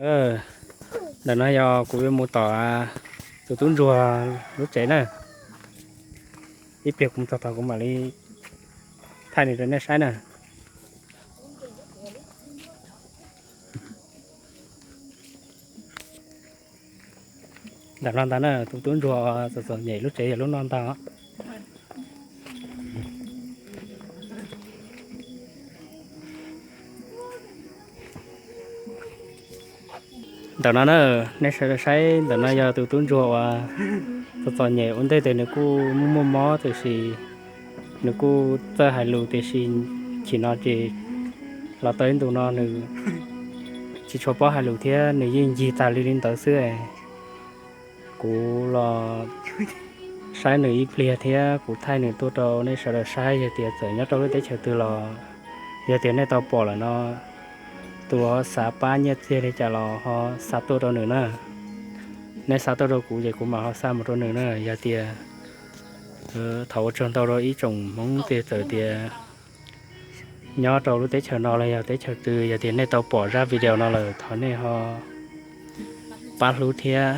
Ntawm no yog kuv yuav mus tom tus tub ntsuag lub tsev na. Ib pliag kuv mus txog tod kuv mam li thaij nws rau nej saib na. Ntawm no ntag na, tus tub ntsuag txom txom nyem lub tsev yog lub no ntag. Ntawm no na, nej sawv daws saib, ntawm no yog tus tub ntsuag uas txom txom nyem. Ua ntej tes nws kuj muaj muaj mob tiam sis nws kuj txawj hais lus tiam sis chim no ces los tau ib ntus no nws tsis tshua paub hais lus thiab nws yeej ncig tas li li ntawd xwb. Kuv los saib nws ib pliag thiab kuv thaij nws tuaj rau nej sawv daws saib. Yog tias txawm nyob rau lub teb chaws twg los yog tias nej tau pom lawm no, tus uas xav pab nyiaj txiag li cas los ho xa tuaj rau nws na. Nej xa tuaj rau kuv ces kuv mam ho xa mus rau nws na. Yog tias, thaum ua tsaug ntau rau ib tsoom Hmoob tias txawm tias nyob rau lub teb chaws no los yog teb chaws twg, yog tias nej tau pom zaj video no lawm thov nej ho pab hlub thiab